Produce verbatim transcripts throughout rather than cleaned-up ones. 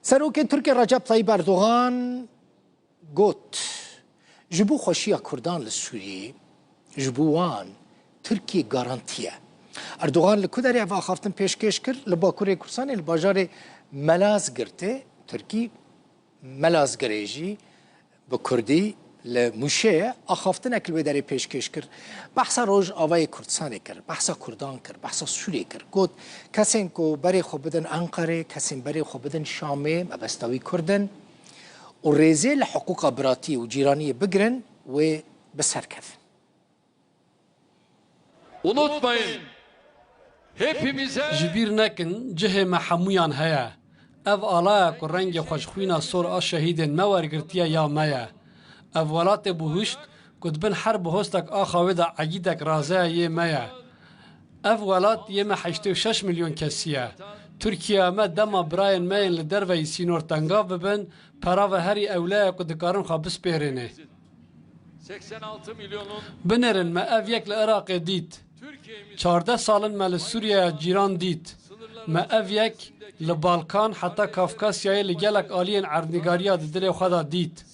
Serokê Tirkiyê Recep Tayyip Erdogan got, ji bo xweşiya Kurdan li Sûriyeyê, ji bo wan Tirkiye garantî ye. Erdogan li ku derê ev axaftin pêşkêş kir? Li Bakurê Kurdistanê, li bajarê Melazgirtê, Tirkî Melazgirê jî bi kurdî li Mûşê ye, axaftinek li wê derê pêşkêş kir. Behsa Rojavayê Kurdistanê kir, behsa Kurdan kir, behsa Sûriyê kir. Got, kesên ku berê xwe bidin Enqerê, kesên berê xwe bidin Şamê, mebesta wî Kurd in û rêzê li hiqûqa biratiyê û cîraniyê bigirin, wê bi ser kevin. Unutmayın, hepimize... Ji bîr nekin, cihê me hemûyan heye. Ev alaya ku rengê xwe ji xwîna sor a şehîdên me wergirtiye ya me ye. Ev welatê bihuşt ku di bin her bihostek a xawê de egîdek razeya yê me ye. Ev welat yê me heştê û şeş milyon kesî ye. Tirkiyeya me dema birayên me yên li derveyî sînor tengav bibin, pera ve herî ewle ye ku dikarin xwe bispêrênê. Binêrin, me ev yek li Iraqê dît. Çardeh sal in me li Sûriyeya cîran dît. Me ev yek li Balkan heta Kafkasyayê li gelek aliyên erdnîgariya di dilê xwe de dît.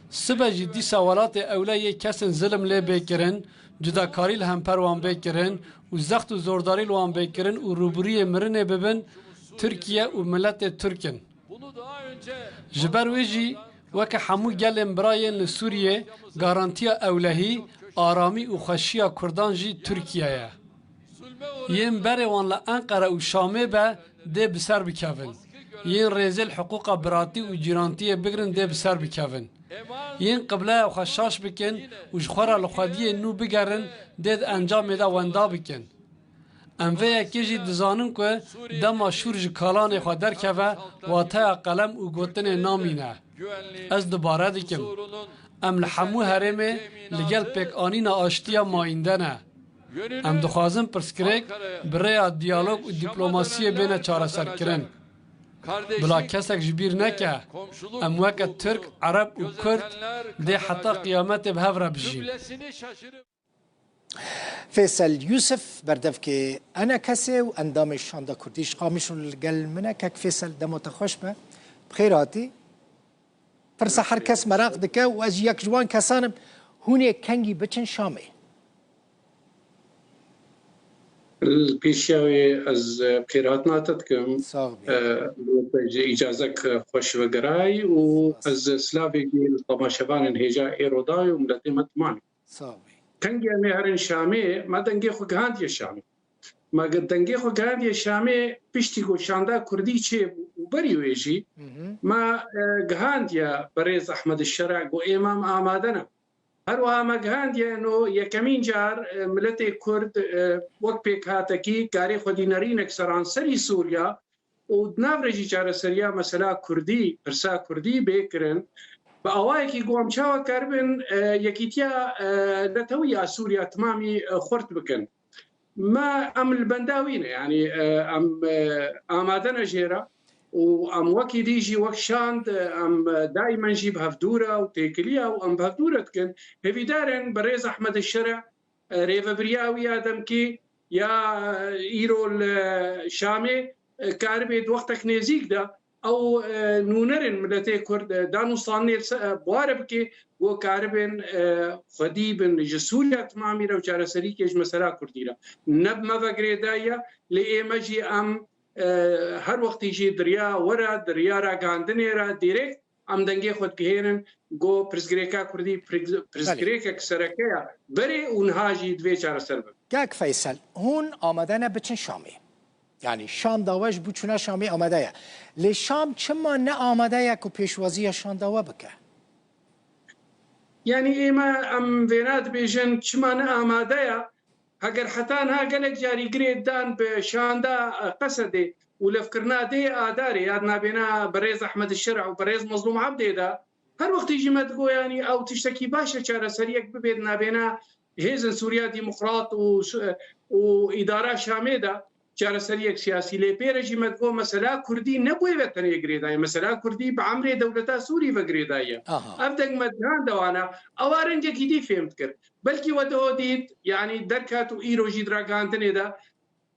Sibe jî dîsa welatê ewle yê kesên zilim lê bê kirin, cudakarî li hemper wan bê kirin û zext û zordarî li wan bê kirin û rûbirûyê mirinê bibin, Tirkiye û miletê Tirk in. Ji ber wê jî weke hemû gelên bira yên li Sûriyê, garantiya ewlehî, aramî û xweşiya Kurdan jî Tirkiye ye. Yên berê wan li Enqere û Şamê be dê bi ser bikevin. Yên rêzê li hiqûqa biratî û cîrantiyê bigirin dê bi ser bikevin. Yên qibleya xwe şaş bikin û ji xwe re li xwediyên nû bigerin dê di encamê de wenda bikin. Em vê yekê jî dizanin ku dema şûr ji kalanê xwe derkeve, wateya qelem û gotinê namîne. Ez dubare dikim, em li hemû herêmê li gel pêkanîna aştiya mayînde ne. Em dixwazin pirsgirêk bi rêya diyalog û dîplomasiyê bêne çareserkirin. Bila kesek ji bîr neke, em weke Tirk, Ereb û Kurd dê heta qiyametê bi hev re bijîn. Fêsel Yûsif, berdevkê ENKSê û endamê Şanda Kurdî ji Qamişlo li gel min e. Kek Fêsel, dema te xweş be. Bi xêr hatî. Pirsa her kes meraq dike û ez jî yek ji wan kesan im. Hûn ê kengî biçin Şamê? Li pêşiya wê ez, e, bi xêrhatina te dikim. Sax bî. E, bo te ji îcazek xweş vegeray û ez silavê jî li temaşevanên hêja êro dayê û miletê me timanê. Sax bî. Kengê em ê herin Şamê, me dengê xwe gihandiye Şamê. Me ge-, dengê xwe gihandiye Şamê piştî ku Şanda Kurdî çêbû û berî wê jî Hı hı. me, e, gihandiye berêz Ehmed Şera ku êma em amade ne. Her wiha me gihandiye no yekemîn car, e, miletê Kurd, e, wek pêkhatekî karê xwedî nerînek seranserî Sûriya û di nav re jî çareseriya mesela Kurdî, pirsa Kurdî bê kirin. Bi awayekî ku em çawa karibin, e, yekîtiya, e, netewî ya Sûriya timamî, e, xurt bikin. Me em li benda wî ne, yanî, e, em, e, amade ne jê re û em wekî dî jî wek Şand, e, em, e, daîmen jî bi hevdû re û têkiliya û em bi hevdû re dikin. Hêvîdar in berêz Ehmed Şere, e, rêvebiriya wî ya demkî ya, e, îro li Şamê, e, karibê di wextek nêzîk de ew, e, nûnerên miletê Kurd, e, danûstandinê li ser, e, bi wa re bike, ku karibin, e, xwedî bin ji Sûriya timamî re û çareserîkê ji mesela Kurdî re. Ne bi me ve girêdayî ye, lê ê me jî em, e, her wextî jî di riya we re, di riya ragihandinê re dirêk em dengê xwe digihêrin, ku pirsgirêka Kurdî pirs-, pirsgirêkek sereke ye berê û niha jî divê çareser bibe. Kek Feysel, hûn amade ne biçin Şamê? Yanî Şam dawa ji bo çûna Şamê amade ye. Lê Şam çima ne amade ye ku pêşwaziya Şam dawa bike? Yanî ême em vêna dibêjin çima ne amade ye? Heger heta niha gelek carî girê dan bi Şanda, e, Qesedê û levkirina dê Adarê ya di nabêna berêz Ehmed Şer'a û berêz Mezlûm Ebdê de, her wextî jî me digot, yanî ew tiştekî baş e çareseriyek bibe di nabêna hêzên Sûriya Demokrat û, û îdara Şamê de çareseriyek siyasî. Lê pê re jî me digot, mesela Kurdî ne bi wê ve tenê girêdayî. Mesela Kurdî bi emrê dewleta Sûrî ve girêdayî ye. Aha. Ev deng me dihan dewana. Ewa rengekî dî fêm dikir. Belkî we diho dît, yanî derket û îro jî di ragihandinê de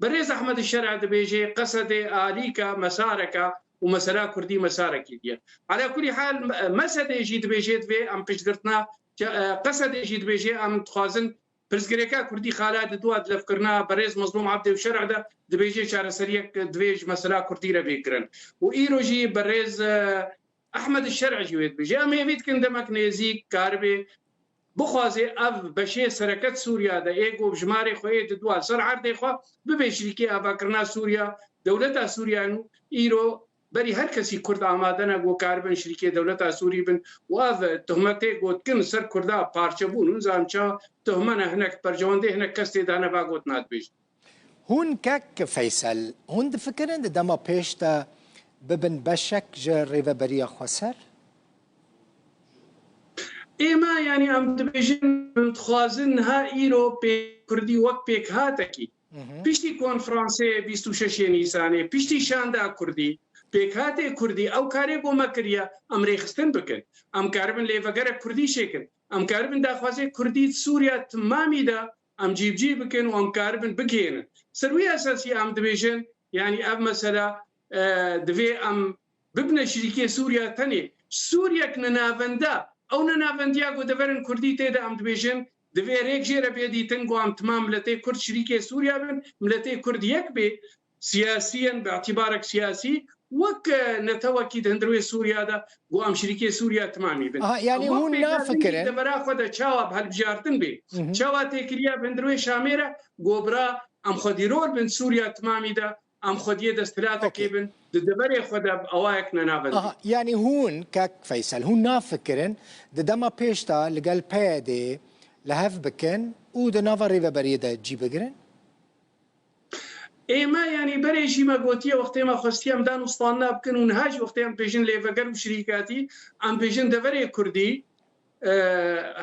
Birêz Ehmed Şer'a dibêje, Qesedê alîka, mesareka, û mesela kurdî mesarekî diye. Ala kulî hal, me-, mesedê jî dibêje divê em piştgirtina, ke-, e, qesedê jî dibêje em dixwazin pirsgirêka kurdî xala di dua dilevkirina berêz Mezlûm Ebdê û Şer'e de dibêje çareseriyek divê ji mesela kurdî re bê kirin. Û îro jî berêz, e, Ehmed Şer'e jî wê dibêje. Em hêvî dikin demek nêzîk karibê bixwaze ev beşê sereket Sûriya de ê ku bi jimarê xwe ê di dua li ser erdê xwe bibe şirîkê avakirina Sûriya, dewleta Sûriya nû îro berî her kesî Kurd amade ne ku karibin şirîkê dewleta Sûrî bin û ev tohmetê ku dikin li ser Kurda parçebûn û nizam ça tohme ne hinek percewendê hinek kes tê de ne va gotina dibêjin. Hûn kek Feysel, hûn difikirin di dema pêş de bibin beşek ji Rêveberiya Xweser? Ême, yanî em dibêjin, em dixwazin niha îro pê-, kurdî wek pêkhatekî. Hı hı. Piştî konferansê bîst û şeşê Nîsanê, piştî şanda kurdî, pêkhatê kurdî, ew karê ku me kiriye, em rêxistin bikin. Em karibin lêvegerek kurdî çêkin. Em karibin daxwazê kurdî di Sûriya timamî de em cîbicî bikin û em karibin bigihênin. Ser wî esasî em dibêjin, yanî ev mesela, e, divê em bibine şirîkê Sûriya tenê. Sûriyek ninavenda, ew ninavendiya ku deverên kurdî tê de em dibêjin, divê rêk jê re bê dîtin ku em timam miletê kurd şirîkê Sûriya bin, miletê kurd yek bê, siyasiyen, bi îtibarek siyasî, wek, e, netewekî di hundirê Sûriya de, ku em şirîkê Sûriya timamî bin. Aha, yanî Em wek hûn pêkhatin nafikirin. Devera xwe de çawa bi hilbijartin bê, Hı hı. çawa têkiriya bi hundirê Şamê re, ku bira em xwedîrol bin Sûriya timamî de, em xwediyê desthilatekê Okey. bin, di deverê xwe de bi awayek nenaven Aha, bê. yanî hûn, kek Feysel, hûn nafikirin, di dema pêş de li gel P Y D'ê li hev bikin û di nava rêveberiyê de cî bigirin? Ême, yanî berê jî me gotiye, wextê me xwestiye em dan û standina bikin û niha jî wextê em bêjin lêveger û şirîkatî, em bêjin deverê kurdî, e,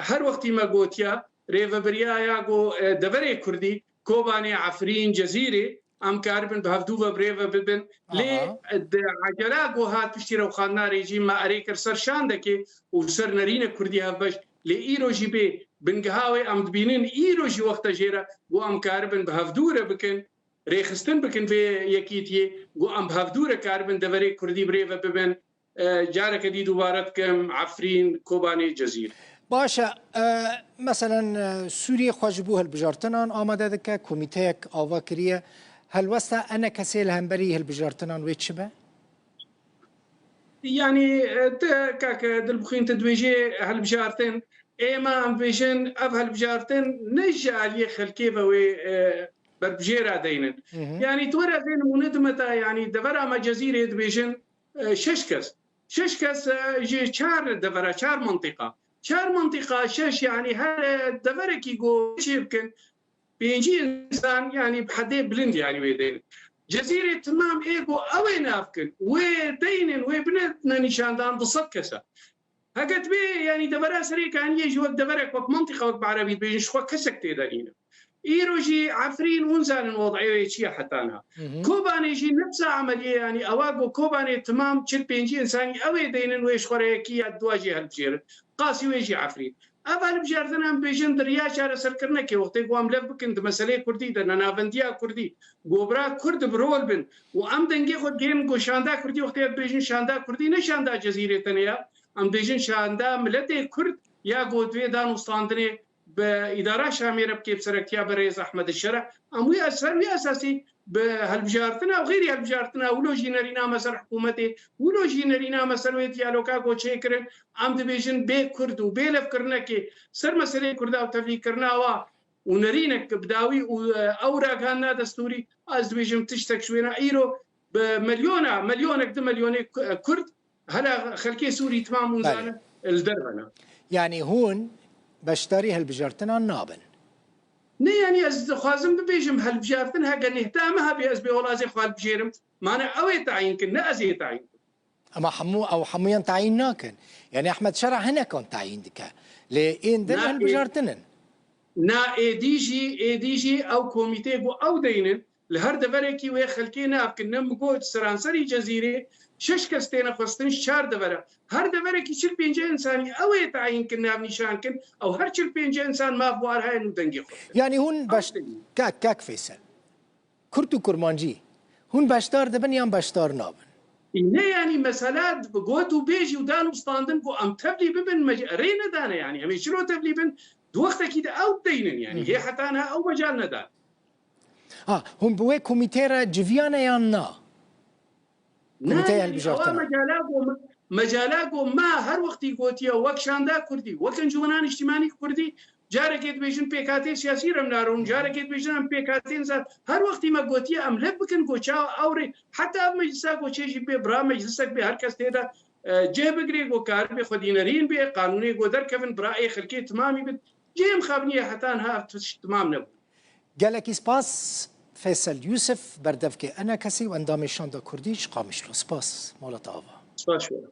her wextî me gotiye, rêveberiya ya go, e, deverê kurdî, Kobanê, Efrîn, Cezîrê, em karibin bi hevdû ve bi rê ve bibin. Lê Aha. di ecela ku hat piştî rewxandina rejîm me erê kir ser şandekê û ser nerînek kurdî hevbeş. Lê îro jî bê bingeha wê em dibînin, îro jî wexta jê re ku em karibin bi hevdû re bikin, rêxistin bikin vê yekîtiyê, ku em bi hevdû re karibin deverê kurdî bi rê ve bibin. E, careke dî dubare dikim, Efrîn, Kobanê, Cezîr. Baş e, e, meselen, e, Sûriyê xwe ji bo hilbijartinan amade dike, komîteyek ava kiriye. Helwesta E N K S'ê li hemberî hilbijartinan wê çi be? Yanî, e, te, kake Dilbixwîn, te dibêjê hilbijartin. Ême em dibêjin ev hilbijartin ne ji aliyê xelkê ve wê, e, berbijêra deynin. Hı hı. Yanî, tu were vê nimûne dime te, yanî, devera me Cezîrê dibêjin, e, şeş kes. Şeş kes, e, ji çar devera, çar mintîqa. Çar mintîqa, şeş, yanî her, e, deverekî ku çê bikin, pêncî însan, yanî bi hedê bilind, yanî wê deynin. Cezîrê timam ê ku ew ê nav kin, wê deynin, wê bine nîşandan du sed kes e. Heke tu bê, yanî devera Serê Kaniyê jî wek deverek, wek mintîqa, wek bi erebî dibêjin, ji xwe kesek tê de nîne. Îro jî Efrîn hûn zanin wed'ê wê çi ye heta niha. Hı hı. Kobanê jî nefsa emeliyê, yanî ewa ku Kobanê timam çil pêncî însanî ew ê deynin wê ji xwe re yekî ya dua jî hilbijêrin. Qasî wê jî Efrîn. Ev hilbijartin em bêjin di riya çareserkirinekê wextê ku em lev bikin di meseleyê kurdî de, nenavendiya kurdî, ku bira kurd bi rol bin û em dengê xwe digihên ku şanda kurdî wextê em bêjin şanda kurdî ne şanda Cezîrê tenê ya. Em bêjin şanda miletê kurd ya ku divê dan û standinê bi îdara Şamê re bike bi serektiya berêz Ehmed Şer'e. Em wî ser wî esasî bi hilbijartina û xeyrî hilbijartina wilo jî nerîna me ser hikûmetê, wilo jî nerîna me ser wê diyaloga ku çêkirin, em dibêjin bê kurd û bê levkirinekê ser meseleyê kurda û tevlîkirina wa û nerînek bi dawî û, e, ew ragihandina destûrî, ez dibêjim tiştek ji wê ne. Îro bi milyona, milyonek, du milyonê ku-, e, kurd hela xelkê Sûrî timam hûn Belê. zanin li derve ne. Yanî hûn beşdarî hilbijartinan nabin? Ne, yanî ez dixwazim bibêjim, hilbijartin heke nêhta me hebê ez bê olazê xwe hilbijêrim, mane ew ê tayîn kin, ne ez ê tayîn kin. Ama hemû, ew hemûyan tayîn nakin. Yanî Ehmed Şer'e hinekan tayîn dike. Lê ên din Na, hilbijartin in. Na êdî jî, êdî jî ew komîteyê ku ew deynin, li her deverekî wê xelkê nav kin, ne min got seranserî Cezîrê şeş kes têne xwestin ji çar devera. Her deverekî çil pêncî însanî ew ê tayîn kin, navnîşan kin, ew her çil pêncî însan maf û arha ye û dengê xwe didin. Yanî hûn Ew beş-, deynin. Kak, Kak Feysel, Kurd û Kurmancî, hûn beşdar dibin yan beşdar nabin? Îne yanî mesela got û bêjî û dan û standin ku em tevlî bibin, mec-, rê nedane yanî. Em ê çilo tevlî bin? Di wextekî de ew deynin yanî. Hê heta niha ew mecal nedan. Ha, hûn bi wê komîtê re civiyane yan na? Komîteya hilbijartina. Mecala ku me, mecala ku me her wextî gotiye, wek şanda Kurdî, wek encûmena niştimanî Kurdî, carekê dibêjin pêkhatê siyasî re em naron, carekê dibêjin em pêkhatên zar. Her wextî me gotiye em leb bikin ku çawa ew rê, heta ev meclisa ku çêjî bê, bira meclisek bê, her kes tê de, e, cih bigirê ku karibê xwedînerîn bê, qanûnê ku derkevin, bira ê xelkê timamî bit. Cihê mixabiniyê heta niha ev tişt timam nebû. Gelekî spas Feysel Yûsif, berdevkê Enekesî û endamê Şanda Kurdî ji Qamişlo. Spas, mala te ava. Spas ji we re.